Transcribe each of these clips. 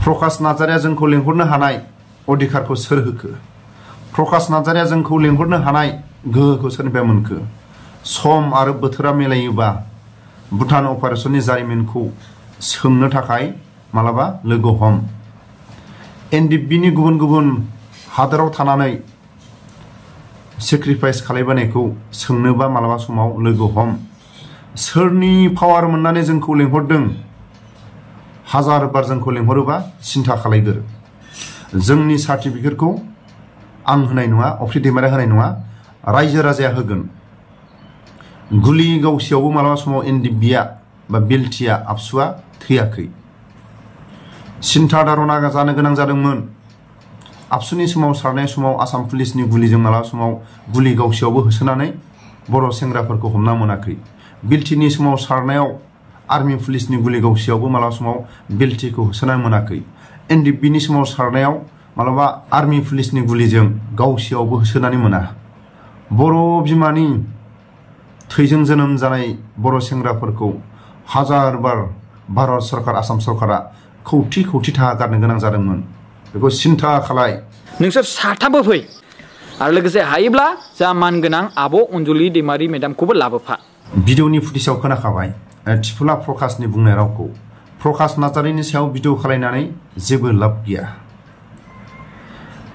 प्रकाश नार्जारिया जोंखौ लेंहरनो हानाय अधिकारखौ सोर होखो? प्रकाश नार्जारिया जोंखौ लेंहरनो हानाय गोहोखौ सोरनिफ्राय मोनखो? सम आरो बोथोरा मिलायोबा भुटान अपारेशननि जारिमिनखौ सोंनो थाखाय मालाबा लोगो हम। एनडिएफबिनि गुबुन गुबुन हादोराव थानानै सेक्रिफाइस खालामबोनायखौ सोंनोबा मालाबा समाव लोगो हम। सोरनि पावार मोननानै जोंखौ लेंहरदों? हाजार बार जोंखौ लेंहरोबा सिन्था खालायगोर। जोंनि सार्टिफिकेटखौ आं होनाय नङा, अफ्रि दैमारिया होनाय नङा, रायजो राजाया होगोन। गुलि गावसेयावबो मालाबा समाव एनडिएफबिया बा बिएलटिआ आबसुआ थैयाखै। सिन्था धारना जानो गोनां जादोंमोन। आबसुनि समाव सारनाय समाव आसाम पुलिसनि गुलिजों मालाबा समाव गुलि गावसेयावबो होसोनानै बर' सेंग्राफोरखौ हमना मोनाखै। बिएलटिनि समाव सारनायाव आर्मि पुलिसनि गुलि गावसेयावबो मालाबा समाव बिएलटिखौ होसोनानै मोनाखै। एनडिएफबिनि समाव सारनायाव मालाबा आर्मि पुलिसनि गुलिजों गावसेयावबो होसोनानै मोना। बर' बिमानि थैजों जोनोम जानाय बर' सेंग्राफोरखौ हाजार बार भारत सरकार आसाम सरकारा खौथि खौथि थाखा गारनो गोनां जादोंमोन। बेखौ सिन्था खालाय। नोंसोर साथामबो फै आरो लोगोसे हायोब्ला जा मानगोनां आब' अनजुलि दैमारि मेडामखौबो लाबोफा। भिडिअनि फुटेजाव खोनाखाबाय थिफुला प्रकाशनि बुंनाय रावखौ। प्रकाश नार्जारिनि सायाव भिडिअ खालायनानै जेबो लाब गैया।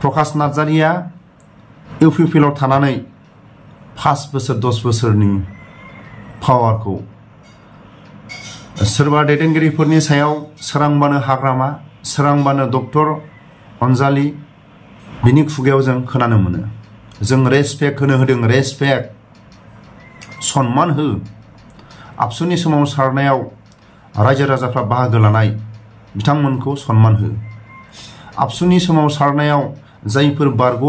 प्रकाश नार्जारिया इउपिपिएलआव थानानै 5 बोसोर 10 बोसोरनि पावारखौ सोरबा दैदेनगिरिफोरनि सायाव सोरांबानो हाग्रामा, सोरांबानो डक्टर अनजालि बिनि खुगायाव जों खोनानो मोनो। जों रेसपेक्ट होनो होदों, रेसपेक्ट, सन्मान हो। आबसुनि समाव सारनायाव रायजो राजाफ्रा बाहागो लानाय बिथांमोनखौ सन्मान हो। आबसुनि समाव सारनायाव जायफोर बारग'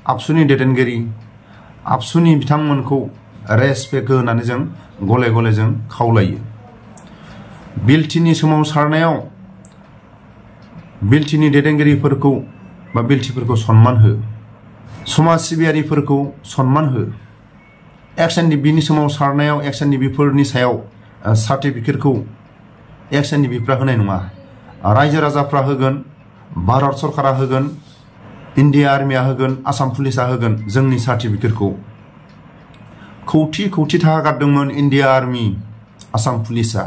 आबसुनि दैदेनगिरि, आबसुनि बिथांमोनखौ रेसपेक्ट हो होननानै जों गले गले जों खावलायो। बिएलटिनि समाव सारनायाव बिएलटिनि दैदेनगिरिफोरखौ बा बिएलटिफोरखौ सन्मान हो। समाज सिबियारिफोरखौ सन्मान हो। एक्स-एनडिएफबिनि समाव सारनायाव एक्स-एनडिएफबिफोरनि सायाव सार्टिफिकेटखौ एक्स-एनडिएफबिफ्रा होनाय नङा, रायजो राजाफ्रा होगोन, भारत सरकारा होगोन, इन्डिया आर्मिया होगोन, आसाम पुलिसा होगोन जोंनि सार्टिफिकेटखौ। खौथि खौथि थाखा गारदोंमोन इन्डिया आर्मि, आसाम पुलिसा।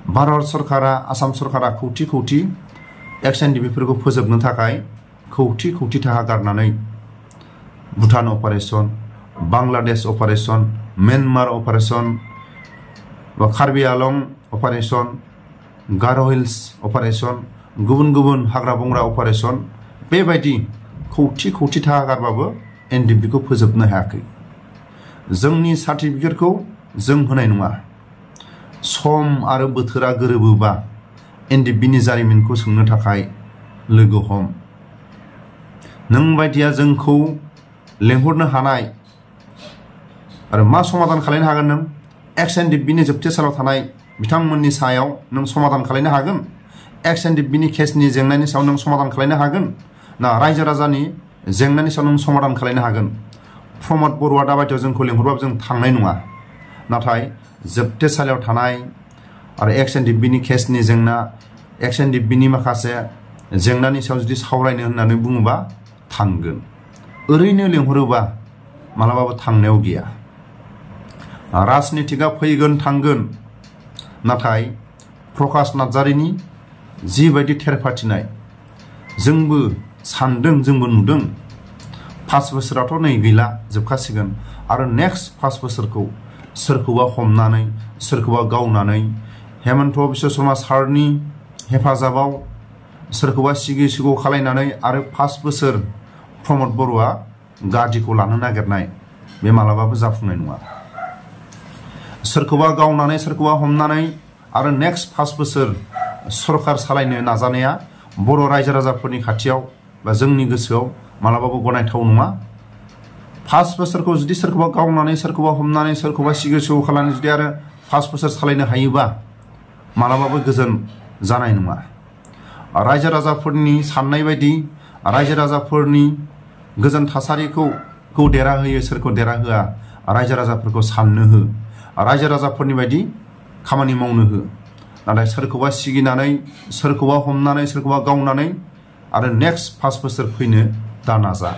भारत सरकारा, आसाम सरकारा खौथि खौथि एक्स-एनडिएफबिफोरखौ फोजोबनो थाखाय खौथि खौथि थाखा गारनानै Bhutan operation, Bangladesh operation, Myanmar operation, Karbi आलं अपारेशन, गार' हिल्स अपारेशन, गुबुन गुबुन हाग्रा बंग्रा अपारेशन, बेबायदि खौथि खौथि थाखा गारबाबो एनडिएफबिखौ फोजोबनो हायाखै। जोंनि सार्टिफिकेटखौ जों होनाय नङा। सम आरो बोथोरा गोरोबोबा एनडिएफबिनि जारिमिनखौ सोंनो थाखाय लोगो हम। नों बायदिया जोंखौ लेंहरनो हानाय आरो मा समाधान खालामनो हागोन नों? एक्स-एनडिएफबिनि जोबथेसालियाव थानाय बिथांमोननि सायाव नों समाधान खालामनो हागोन? एक्स-एनडिएफबिनि केसनि जेंनानि सायाव नों समाधान खालामनो हागोन? ना रायजो राजानि जेंनानि सायाव नों समाधान खालामनो हागोन? प्रमद बर'आ दाबायदियाव जोंखौ लेंहरबाबो जों थांनाय नङा। नाथाय जोबथेसालियाव थानाय आरो एक्स-एनडिएफबिनि केसनि जेंना, एक्स-एनडिएफबिनि माखासे जेंनानि सायाव जुदि सावरायनो होननानै बुङोबा थांगोन। ओरैनो लेंहरोबा मालाबाबो थांनायाव गैया। राजनितिकआ फैगोन थांगोन, नाथाय प्रकाश नार्जारिनि जिबायदि थेरफाथिनाय जोंबो सानदों, जोंबो नुदों। 5 बोसोराथ' नै गैला, जोबखासिगोन। आरो नेक्स्ट 5 बोसोरखौ सोरखौबा हमनानै, सोरखौबा गावनानै, हेमन्त बिश्व शर्मा सारनि हेफाजाबाव सोरखौबा सिगि सिग' खालायनानै आरो 5 बोसोर प्रमद बर'आ गादिखौ लानो नागिरनाय बे मालाबाबो जाफुंनाय नङा। सोरखौबा गावनानै, सोरखौबा हमनानै आरो नेक्स्ट 5 बोसोर सरकार सालायनो नाजानाया बर' रायजो राजाफोरनि खाथियाव बा जोंनि गोसोआव मालाबाबो गनायथाव नङा। 5 बोसोरखौ जुदि सोरखौबा गावनानै, सोरखौबा हमनानै, सोरखौबा सिगि सिग' खालामनानै जुदि आरो 5 बोसोर सालायनो हायोबा मालाबाबो गोजोन जानाय नङा। रायजो राजाफोरनि साननाय बायदि रायजो राजाफोरनि गोजोन थासारिखौ देरहाहोयो, सोरखौ देरहाहोआ, रायजो राजाफोरखौ साननो हो, रायजो राजाफोरनि बायदि खामानि मावनो हो। नाथाय सोरखौबा सिगिनानै सोरखौबा हमनानै सोरखौबा गावनानै आरो नेक्स्ट 5 बोसोर फैनो दा नाजा।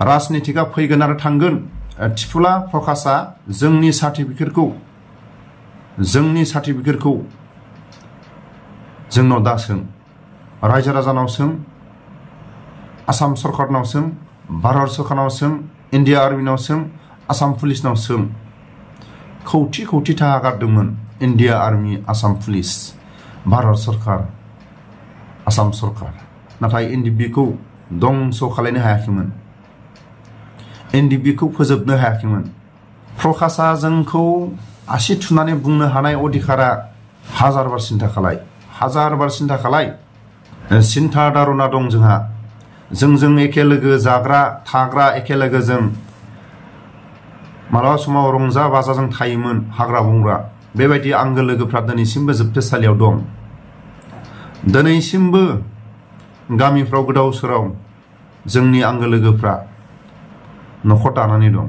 राजनितिका फैगोन आरो थांगोन। टिपुला प्रकाशआ जोंनि सार्टिफिकेटखौ जोंनाव दा सों, रायजो राजानाव सों, आसाम सरकारनाव सों, भारत सरकारनाव सों, इन्डिया आर्मिनाव सों, आसाम पुलिसनाव सों। खौथि खौथि थाखा गारदोंमोन India army, Assam police, Bharat सरकार, आसाम सरकार। नाथाय एनडिबिखौ दंस' खालायनो हायाखैमोन, एनडिबिखौ फोजोबनो हायाखैमोन। प्रकाशआ जोंखौ आसि थुनानै बुंनो हानाय अधिकारा हाजार बार सिन्था खालाय, हाजार बार सिन्था खालाय। सिन्था धारना दं जोंहा, जोंजों एखे लोगो जाग्रा थाग्रा एखे लोगो जों मालाबा समाव रंजा बाजाजों थायोमोन हाग्रा बंग्रा। बेबायदि आंगो लोगोफ्रा दिनैसिमबो जोबथेसालियाव दं। दिनैसिमबो गामिफ्राव गोदाव सोराव जोंनि आंगो लोगोफ्रा न'खर दानानै दं।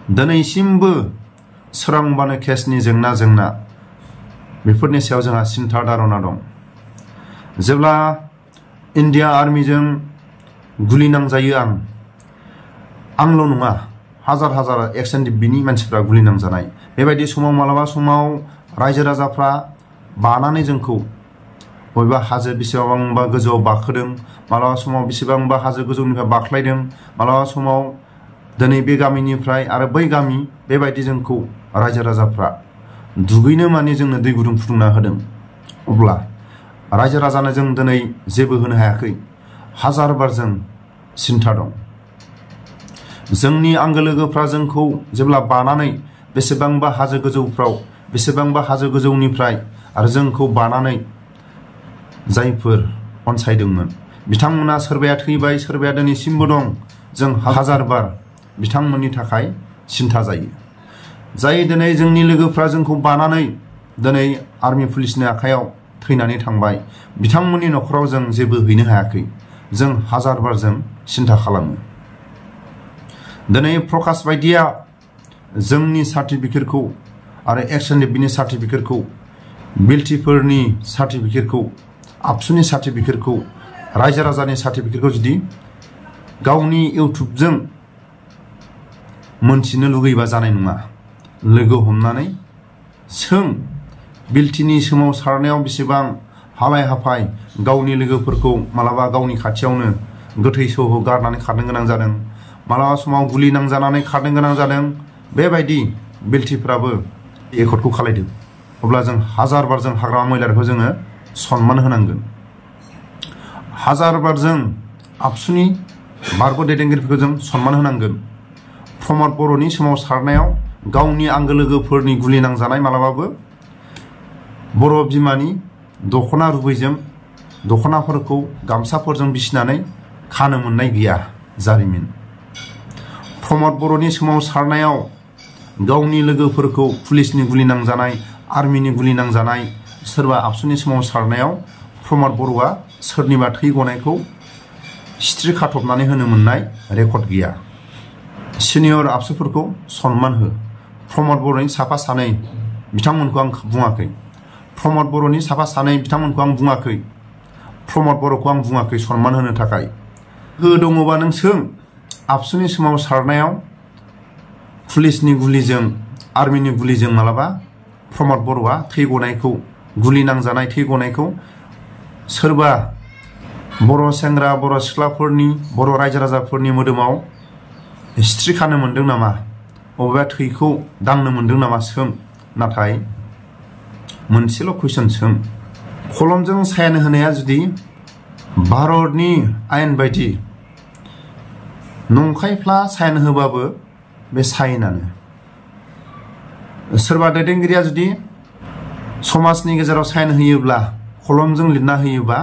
दिनैसिमबो सोरांबानो केसनि जेंना बेफोरनि सायाव जोंहा सिन्था धारना दं। जेब्ला इन्डिया आर्मिजों गुलि नांजायो आंल' नङा, हाजार हाजार एक्स-एन-डि-बिनि मानसिफ्रा गुलि नांजानाय। बेबायदि समाव मालाबा समाव रायजो राजाफ्रा बानानै जोंखौ बबेबा हाजो बेसेबांबा गोजौआव बाखोदों, मालाबा समाव बेसेबांबा हाजो गोजौनिफ्राय बाख्लायदों, मालाबा समाव दिनै बे गामिनिफ्राय आरो बै गामि बेबायदि जोंखौ रायजो राजाफ्रा दुगैनो माने जोंनो दै गुदुं फुदुंना होदों। अब्ला रायजो राजानो जों दिनै जेबो होनो हायाखै, हाजार बार जों सिन्था दं। जोंनि आंगो लोगोफ्रा जोंखौ जेब्ला बानानै बेसेबांबा हाजो गोजौफ्राव, बेसेबांबा हाजो गोजौनिफ्राय आरो जोंखौ बानानै जायफोर अनसायदोंमोन बिथांमोना सोरबाया थैबाय, सोरबाया दिनैसिमबो दं। जों हाजार बार बिथांमोननि थाखाय सिन्था जायो। जाय दिनै जोंनि लोगोफ्रा जोंखौ बानानै दिनै आर्मि पुलिसनि आखायाव थैनानै थांबाय, बिथांमोननि न'खराव जों जेबो हैनो हायाखै। जों हाजार बार जों सिन्था खालामो। दिनै प्रकाश बायदिया जोंनि सार्टिफिकेटखौ आरो एक्स-एन-डि-बिनि सार्टिफिकेटखौ, बिएलटिफोरनि सार्टिफिकेटखौ, आबसुनि सार्टिफिकेटखौ, रायजो राजानि सार्टिफिकेटखौ जुदि गावनि इउटुबजों मोनथिनो लुगैबा जानाय नङा। लोगो हमनानै सों, बिएलटिनि सोमावसारनायाव बेसेबां हालाय हाफाय गावनि लोगोफोरखौ मालाबा गावनि खाथियावनो गोथै सह गारनानै खारनो गोनां जादों, मालाबा समाव गुलि नांजानानै खारनो गोनां जादों। बेबायदि बिएलटिफ्राबो एकर्डखौ खालायदों। अब्ला जों हाजार बार जों हाग्रामा महिलारिखौ जोङो सनमान होनांगोन। हाजार बार जों आबसुनि बारग' दैदेनगिरिफोरखौ जों सनमान होनांगोन। प्रमद बर'नि सोमावसारनायाव गावनि आंगो लोगोफोरनि गुलि नांजानाय मालाबाबो बर' बिमानि दख'ना रुबैजों दख'नाफोरखौ गामसाफोरजों बिसिनानै खानो मोननाय गैया जारिमिन। प्रमद बर'नि सोमावसारनायाव गावनि लोगोफोरखौ पुलिसनि गुलि नांजानाय, आर्मिनि गुलि नांजानाय, सोरबा आबसुनि सोमावसारनायाव प्रमद बर'आ सोरनिबा थै गनायखौ सिथ्रि खाथबनानै होनो मोननाय रेकर्ड गैया। सिनियर आबसुफोरखौ सनमान हो। प्रमद बर'नि साफा सानै बिथांमोनखौ आं बुङाखै, प्रमद बर'नि साफा सानै बिथांमोनखौ आं बुङाखै, प्रमद बर'खौ आं बुङाखै सनमान होनो थाखाय। हो दङबा नों सों, आबसुनि सोमावसारनायाव पुलिसनि गुलिजों, आर्मिनि गुलिजों मालाबा प्रमद बर'आ थै गनायखौ, गुलि नांजानाय थै गनायखौ सोरबा बर' सेंग्रा, बर' सिख्लाफोरनि, बर' रायजो राजाफोरनि मोदोमाव सिथ्रि खानो मोन्दों नामा, बबेबा थैखौ दांनो मोन्दों नामा सों। नाथाय मोनसेल' कुइसन सों, कलमजों साइन होनाया जुदि भारतनि आयेन बायदि नंखायफ्ला साइन होबाबो बे साइनानो। सोरबा दैदेनगिरिया जुदि समाजनि गेजेराव साइन होयोब्ला, कलमजों लिरना होयोबा,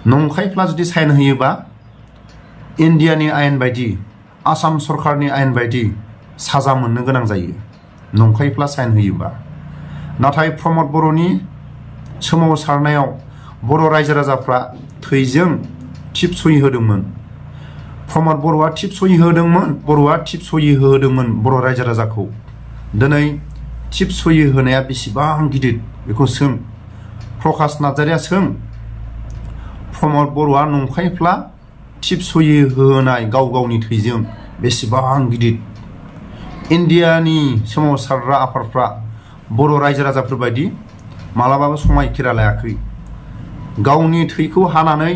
नंखायफ्ला जुदि साइन होयोबा इन्डियानि आयेन बायदि, आसाम सरकारनि आयेन बायदि साजा मोननो गोनां जायो नंखायफ्ला साइन होयोबा। नाथाय प्रमद बर'नि सोमावसारनायाव बर' रायजो राजाफ्रा थैजों टिप सहि होदोंमोन। प्रमद बर'आ टिप सहि होदोंमोन, बर'आ टिप सहि होदोंमोन बर' रायजो राजाखौ। दिनै टिप सहि होनाया बेसेबां गिदिर बेखौ सों। प्रकाश नार्जारिया सों प्रमद बर'आ नंखायफ्ला टिप सहि होनाय गाव गावनि थैजों बेसेबां गिदिर। इन्डियानि सोमावसारग्रा आफादफ्रा बर' रायजो राजाफोर बायदि मालाबाबो समायखिरा लायाखै। गावनि थैखौ हानानै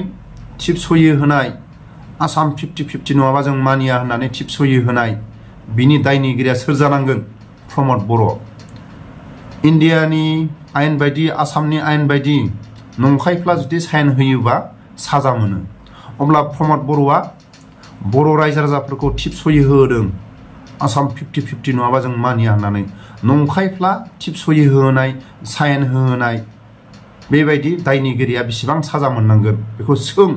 टिप सहि होनाय, आसाम 50-50 नङाबा जों मानिया होननानै टिप सहि होनाय, बिनि दायनिगिरिया सोर जानांगोन? प्रमद बर'। इन्डियानि आयेन बायदि, आसामनि आयेन बायदि नंखायफ्ला जुदि साइन होयोबा साजा मोनो। अब्ला प्रमद बर'आ बर' रायजो राजाफोरखौ टिप सहि होदों आसाम 50-50 नङाबा जों मानिया होननानै। नंखायफ्ला टिप सहि होनाय, साइन होनाय, बेबायदि दायनिगिरिया बेसेबां साजा मोननांगोन बेखौ सों।